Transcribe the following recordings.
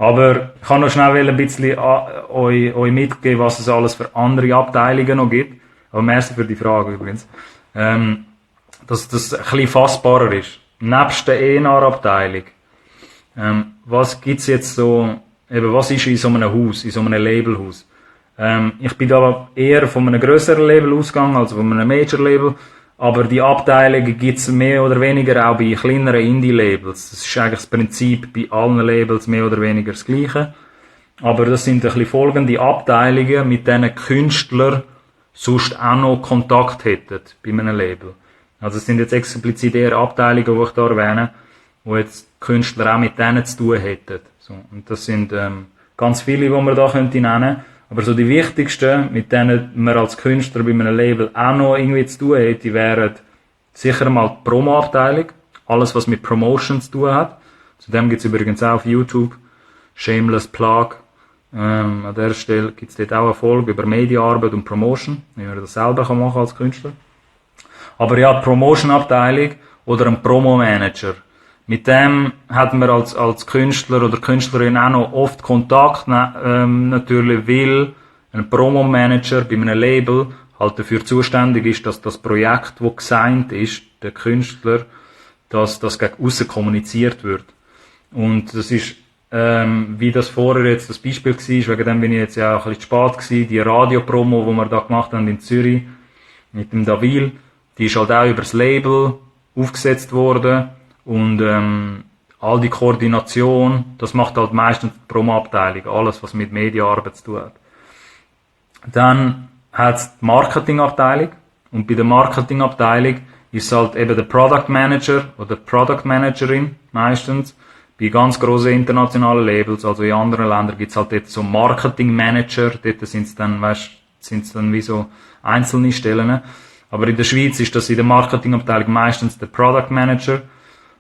Aber ich kann noch schnell ein bisschen euch mitgeben, was es alles für andere Abteilungen noch gibt. Aber merci für die Frage übrigens. Dass das ein bisschen fassbarer ist. Nebst der ENR-Abteilung, was gibt's jetzt so, eben, was ist in so einem Haus, in so einem Labelhaus? Ich bin da eher von einem grösseren Label ausgegangen, also von einem Major-Label. Aber die Abteilungen gibt's mehr oder weniger auch bei kleineren Indie-Labels. Das ist eigentlich das Prinzip bei allen Labels mehr oder weniger das Gleiche. Aber das sind ein bisschen folgende Abteilungen, mit denen Künstler sonst auch noch Kontakt hätten bei einem Label. Also es sind jetzt explizit eher Abteilungen, die ich da erwähne, wo jetzt Künstler auch mit denen zu tun hätten. So. Und das sind ganz viele, die man da könnte nennen. Aber so die wichtigsten, mit denen man als Künstler bei einem Label auch noch irgendwie zu tun hätte, wären sicher mal die Promo-Abteilung. Alles, was mit Promotion zu tun hat. Zudem gibt's übrigens auch auf YouTube Shameless Plug. An der Stelle gibt's dort auch eine Folge über Mediaarbeit und Promotion, wie man das selber machen kann als Künstler. Aber ja, die Promotion-Abteilung oder ein Promo-Manager. Mit dem hat man als Künstler oder Künstlerin auch noch oft Kontakt, natürlich, weil ein Promo-Manager bei einem Label halt dafür zuständig ist, dass das Projekt, das gesigned ist, der Künstler, dass das gegen aussen kommuniziert wird. Und das ist, wie das vorher jetzt das Beispiel war, wegen dem bin ich jetzt ja auch ein bisschen spät gewesen, die Radiopromo, die wir da gemacht haben in Zürich, mit dem Davil, die ist halt auch über das Label aufgesetzt worden. Und all die Koordination, das macht halt meistens die Promo-Abteilung, alles was mit Mediaarbeit zu tun hat. Dann hat's die Marketingabteilung und bei der Marketingabteilung ist halt eben der Product Manager oder Product Managerin meistens. Bei ganz grossen internationalen Labels, also in anderen Ländern gibt's halt dort so Marketing Manager, dort sind's dann wie so einzelne Stellen. Aber in der Schweiz ist das in der Marketingabteilung meistens der Product Manager,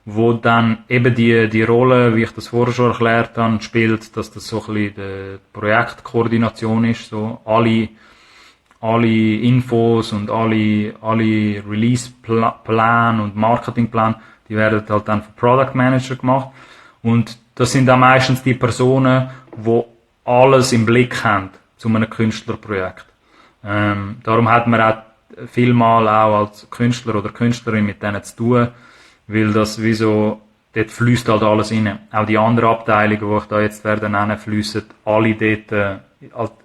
wo dann eben die Rolle, wie ich das vorher schon erklärt habe, spielt, dass das so ein bisschen die Projektkoordination ist, so alle Infos und alle Release-Plan und Marketingplan, die werden halt dann von Product Manager gemacht. Und das sind dann meistens die Personen, die alles im Blick haben zu einem Künstlerprojekt. Darum hat man auch vielmal auch als Künstler oder Künstlerin mit denen zu tun, weil das wie so, dort fließt halt alles rein. Auch die anderen Abteilungen, die ich da jetzt werde nennen, fließen alle dort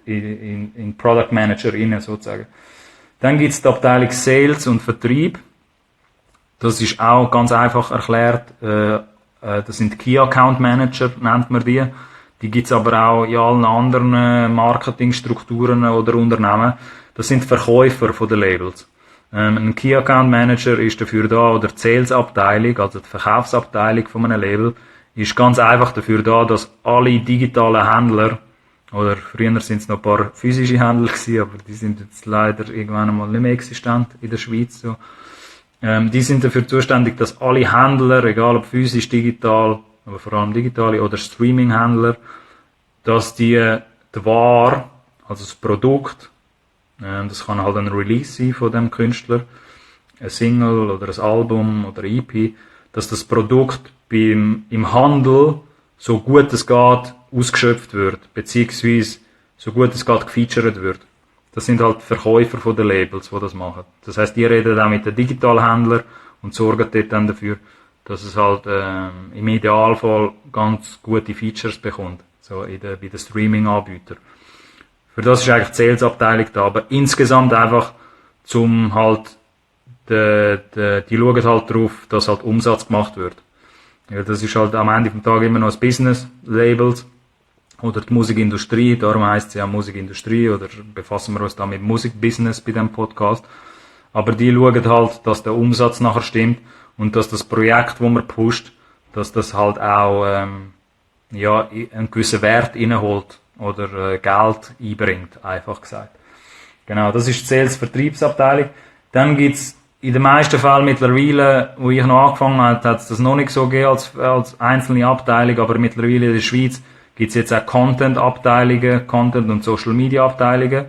in Product Manager rein, sozusagen. Dann gibt's die Abteilung Sales und Vertrieb. Das ist auch ganz einfach erklärt. Das sind Key Account Manager, nennt man die. Die gibt's aber auch in allen anderen Marketingstrukturen oder Unternehmen. Das sind Verkäufer von den Labels. Ein Key Account Manager ist dafür da, oder die Sales Abteilung, also die Verkaufsabteilung von einem Label, ist ganz einfach dafür da, dass alle digitalen Händler, oder früher sind es noch ein paar physische Händler gewesen, aber die sind jetzt leider irgendwann einmal nicht mehr existent in der Schweiz, so. Die sind dafür zuständig, dass alle Händler, egal ob physisch, digital, aber vor allem digitale oder Streaming-Händler, dass die Ware, also das Produkt, das kann halt ein Release sein von dem Künstler, ein Single oder ein Album oder ein EP, dass das Produkt im Handel so gut es geht ausgeschöpft wird, beziehungsweise so gut es geht gefeatured wird. Das sind halt Verkäufer von den Labels, die das machen. Das heisst, die reden auch mit den Digitalhändlern und sorgen dort dann dafür, dass es halt im Idealfall ganz gute Features bekommt, so bei den Streaming-Anbietern. Für das ist eigentlich die Sales-Abteilung da, aber insgesamt einfach zum halt, die schauen halt drauf, dass halt Umsatz gemacht wird. Ja, das ist halt am Ende vom Tag immer noch das Business, Labels oder die Musikindustrie, darum heisst es ja Musikindustrie oder befassen wir uns da mit Musikbusiness bei dem Podcast. Aber die schauen halt, dass der Umsatz nachher stimmt und dass das Projekt, das man pusht, dass das halt auch einen gewissen Wert reinholt oder Geld einbringt, einfach gesagt. Genau, das ist die Sales-Vertriebsabteilung. Dann gibt's in den meisten Fällen mittlerweile, wo ich noch angefangen habe, hat es das noch nicht so gegeben als einzelne Abteilung, aber mittlerweile in der Schweiz gibt's jetzt auch Content-Abteilungen, Content- und Social-Media-Abteilungen.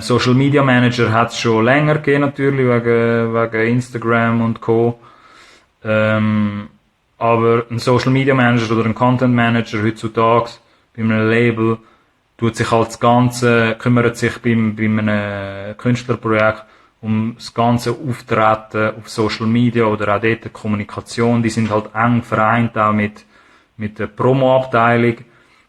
Social-Media-Manager hat es schon länger gegeben, natürlich, wegen Instagram und Co. Aber ein Social Media Manager oder ein Content Manager heutzutage bei einem Label tut sich halt das Ganze, kümmert sich bei einem Künstlerprojekt um das ganze Auftreten auf Social Media oder auch dort die Kommunikation. Die sind halt eng vereint auch mit der Promo-Abteilung,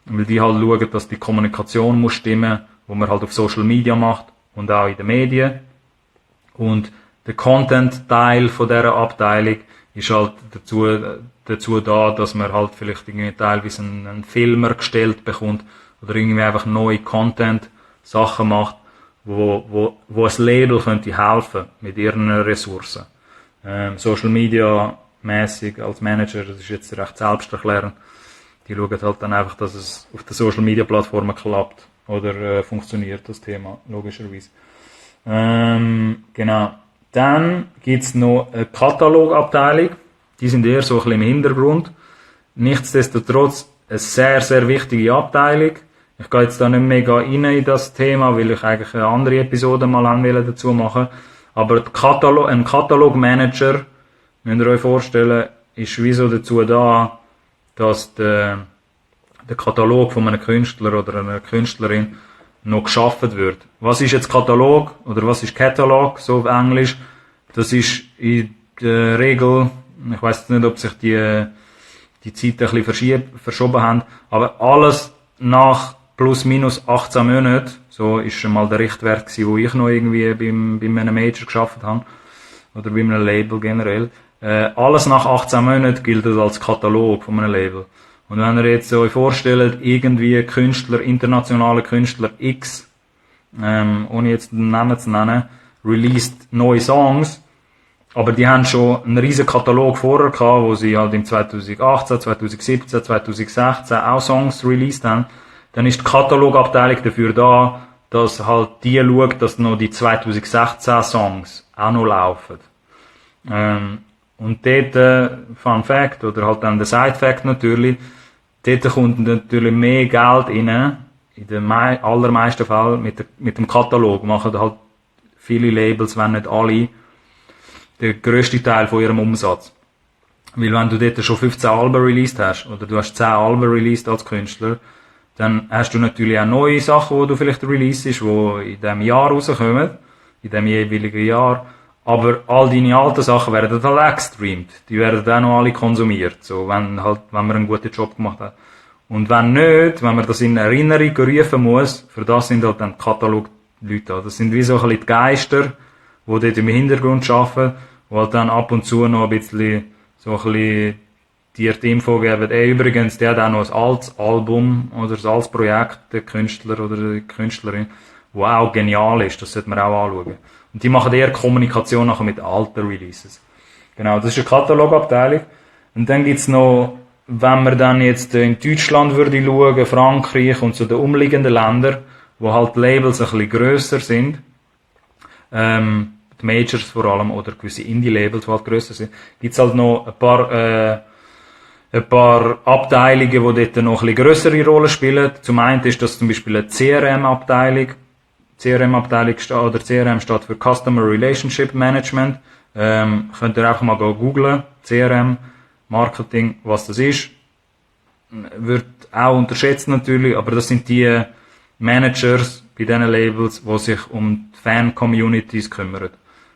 weil die halt schauen, dass die Kommunikation muss stimmen, wo man halt auf Social Media macht und auch in den Medien. Und der Content-Teil von dieser Abteilung ist halt dazu da, dass man halt vielleicht irgendwie teilweise einen Filmer gestellt bekommt oder irgendwie einfach neue Content-Sachen macht, wo ein Label könnte helfen mit ihren Ressourcen. Social Media mäßig als Manager, das ist jetzt recht selbsterklärend. Die schauen halt dann einfach, dass es auf den Social Media Plattformen klappt oder funktioniert, das Thema, logischerweise. Genau. Dann gibt's noch eine Katalogabteilung. Die sind eher so ein bisschen im Hintergrund. Nichtsdestotrotz eine sehr, sehr wichtige Abteilung. Ich gehe jetzt da nicht mega rein in das Thema, weil ich eigentlich eine andere Episode mal dazu machen. Aber ein Katalogmanager, müsst ihr euch vorstellen, ist wie so dazu da, dass der Katalog von einem Künstler oder einer Künstlerin noch geschaffen wird. Was ist jetzt Katalog oder was ist Catalog so auf Englisch? Das ist in der Regel, ich weiß nicht, ob sich die Zeiten ein bisschen verschoben haben, aber alles nach plus minus 18 Monaten, so ist schon mal der Richtwert gewesen, wo ich noch irgendwie bei einem Major gearbeitet habe oder bei einem Label generell. Alles nach 18 Monaten gilt das als Katalog von einem Label. Und wenn ihr jetzt euch vorstellt, irgendwie Künstler, internationale Künstler X, ohne jetzt den Namen zu nennen, released neue Songs, aber die haben schon einen riesen Katalog vorher gehabt, wo sie halt im 2018, 2017, 2016 auch Songs released haben, dann ist die Katalogabteilung dafür da, dass halt die schaut, dass noch die 2016 Songs auch noch laufen. Und dort, Fun Fact, oder halt dann der Side Fact natürlich, dort kommt natürlich mehr Geld rein, in den allermeisten Fällen mit dem Katalog, machen halt viele Labels, wenn nicht alle, den grössten Teil von ihrem Umsatz. Weil wenn du dort schon 15 Alben released hast, oder du hast 10 Alben released als Künstler, dann hast du natürlich auch neue Sachen, die du vielleicht releasest, die in diesem Jahr rauskommen, in dem jeweiligen Jahr. Aber all deine alten Sachen werden halt auch gestreamt. Die werden auch noch alle konsumiert, so, wenn man einen guten Job gemacht hat. Und wenn nicht, wenn man das in Erinnerung rufen muss, für das sind halt dann Katalogleute da. Das sind wie so ein bisschen die Geister, die dort im Hintergrund arbeiten, die halt dann ab und zu noch ein bisschen, so ein bisschen dir die Info geben, übrigens, der hat auch noch ein altes Album oder ein altes Projekt, der Künstler oder die Künstlerin, wo auch genial ist, das sollte man auch anschauen. Und die machen eher Kommunikation nachher mit alten Releases. Genau, das ist eine Katalogabteilung. Und dann gibt's noch, wenn man dann jetzt in Deutschland würde schauen, Frankreich und so den umliegenden Ländern, wo halt Labels ein bisschen grösser sind, die Majors vor allem, oder gewisse Indie-Labels, die halt grösser sind, gibt's halt noch ein paar Abteilungen, die dort noch ein bisschen grössere Rolle spielen. Zum einen ist das zum Beispiel eine CRM-Abteilung. CRM steht für Customer Relationship Management. Könnt ihr einfach mal googlen. CRM, Marketing, was das ist. Wird auch unterschätzt natürlich, aber das sind die Managers bei diesen Labels, die sich um die Fan-Communities kümmern.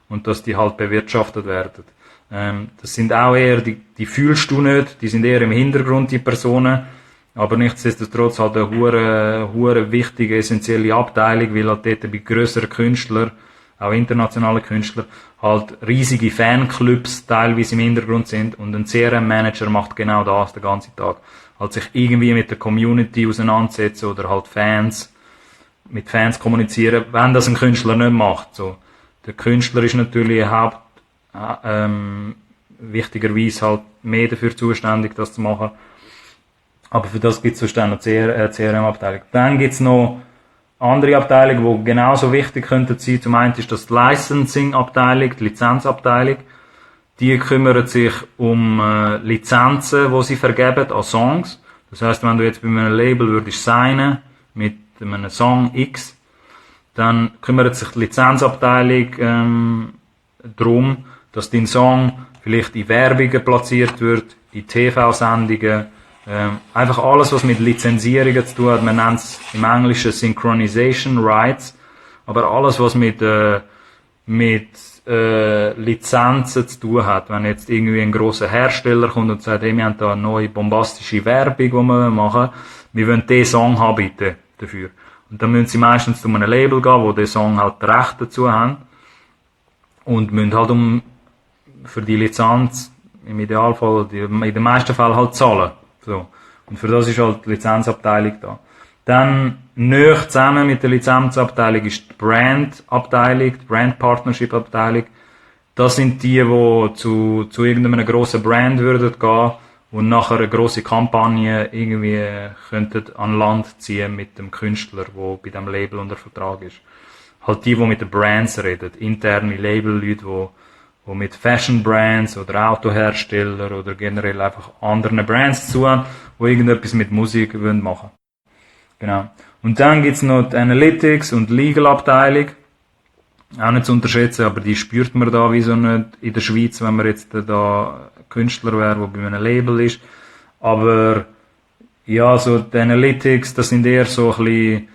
Und dass die halt bewirtschaftet werden. Das sind auch eher, die fühlst du nicht, die sind eher im Hintergrund, die Personen. Aber nichtsdestotrotz halt eine hure wichtige, essentielle Abteilung, weil halt dort bei grösseren Künstlern, auch internationalen Künstlern, halt riesige Fanclubs teilweise im Hintergrund sind und ein CRM-Manager macht genau das den ganzen Tag. Halt sich irgendwie mit der Community auseinandersetzen oder halt mit Fans kommunizieren, wenn das ein Künstler nicht macht, so. Der Künstler ist natürlich wichtigerweise halt mehr dafür zuständig, das zu machen. Aber für das gibt es sonst auch noch CRM-Abteilung. Dann gibt es noch andere Abteilungen, die genauso wichtig könnten sein. Zum einen ist das die Licensing-Abteilung, die Lizenzabteilung. Die kümmert sich um Lizenzen, die sie vergeben an Songs. Das heisst, wenn du jetzt bei einem Label würdest signen mit einem Song X, dann kümmert sich die Lizenzabteilung darum, dass dein Song vielleicht in Werbungen platziert wird, in TV-Sendungen, einfach alles, was mit Lizenzierungen zu tun hat. Man nennt es im Englischen Synchronization Rights, aber alles, was mit Lizenzen zu tun hat. Wenn jetzt irgendwie ein grosser Hersteller kommt und sagt, hey, wir haben da eine neue bombastische Werbung, die wir machen, wir wollen diesen Song haben bitte dafür. Und dann müssen sie meistens zu einem Label gehen, wo der Song halt das Recht dazu haben. Und müssen halt für die Lizenz, im Idealfall, in den meisten Fällen halt zahlen. So. Und für das ist halt die Lizenzabteilung da. Dann, näher zusammen mit der Lizenzabteilung ist die Brandabteilung, die Brand Partnership Abteilung. Das sind die zu irgendeinem grossen Brand würden gehen und nachher eine grosse Kampagne irgendwie könnten an Land ziehen mit dem Künstler, der bei dem Label unter Vertrag ist. Halt die mit den Brands reden, interne Label-Leute, die mit Fashion Brands oder Autohersteller oder generell einfach anderen Brands zu haben, die irgendetwas mit Musik machen wollen. Genau. Und dann gibt's noch die Analytics und Legal Abteilung. Auch nicht zu unterschätzen, aber die spürt man da wieso nicht in der Schweiz, wenn man jetzt da Künstler wäre, der bei einem Label ist. Aber, ja, so die Analytics, das sind eher so ein bisschen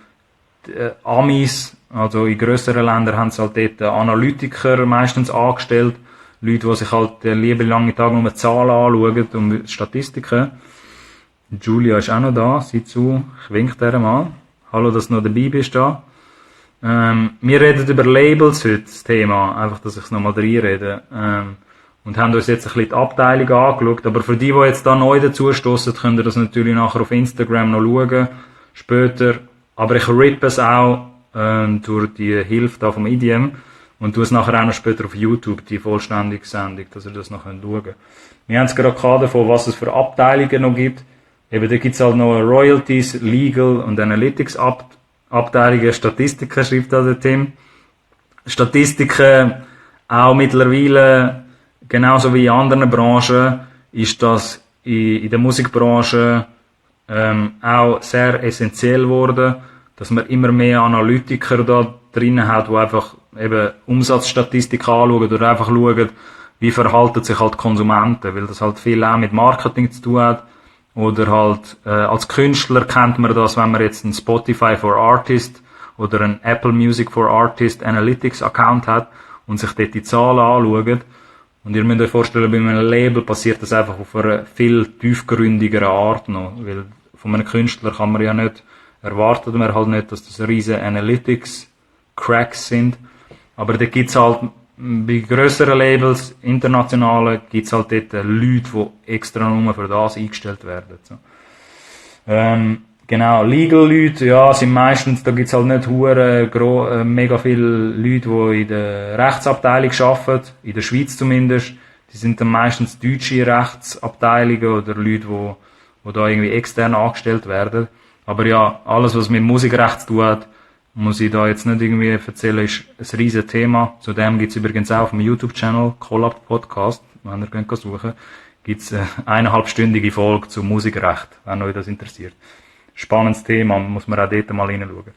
Amis. Also in grösseren Ländern haben sie halt dort Analytiker meistens angestellt. Leute, die sich halt lieber lange Tage nur Zahlen anschauen und Statistiken. Julia ist auch noch da, sieh zu, ich wink der mal. Hallo, dass du noch dabei bist da. Wir reden über Labels heute, das Thema, einfach, dass ich es nochmal reinrede. Und haben uns jetzt ein bisschen die Abteilung angeschaut, aber für die jetzt da neu dazustossen, könnt ihr das natürlich nachher auf Instagram noch schauen, später. Aber ich rippe es auch, durch die Hilfe da vom IDM und tu es nachher auch noch später auf YouTube, die vollständige Sendung, dass ihr das noch schauen könnt. Wir haben es gerade davon, was es für Abteilungen noch gibt. Eben, da gibt's halt noch Royalties, Legal und Analytics Abteilungen, Statistiken, schreibt da der Tim. Statistiken, auch mittlerweile, genauso wie in anderen Branchen, ist das in der Musikbranche, auch sehr essentiell geworden, dass man immer mehr Analytiker da drinnen hat, die einfach eben Umsatzstatistik anschauen oder einfach schauen, wie verhalten sich halt Konsumenten, weil das halt viel auch mit Marketing zu tun hat. Oder halt, als Künstler kennt man das, wenn man jetzt einen Spotify for Artist oder einen Apple Music for Artist Analytics Account hat und sich dort die Zahlen anschaut. Und ihr müsst euch vorstellen, bei einem Label passiert das einfach auf einer viel tiefgründigeren Art noch. Weil von einem Künstler kann man ja nicht, erwartet man halt nicht, dass das riesen Analytics Cracks sind. Aber da gibt's halt, bei grösseren Labels, internationalen, gibt's halt dort Leute, die extra nur für das eingestellt werden. So. Genau, Legal-Leute, ja, sind meistens, da gibt's halt nicht mega viele Leute, die in der Rechtsabteilung arbeiten, in der Schweiz zumindest. Die sind dann meistens deutsche Rechtsabteilungen oder Leute, die da irgendwie extern angestellt werden. Aber ja, alles, was mit Musikrecht zu tun hat, muss ich da jetzt nicht irgendwie erzählen, ist ein riesen Thema. Zudem gibt's übrigens auch auf dem YouTube-Channel, Collab Podcast, wenn ihr könnt suchen, gibt's eine 1,5-stündige Folge zu Musikrecht, wenn euch das interessiert. Spannendes Thema, muss man auch dort mal reinschauen.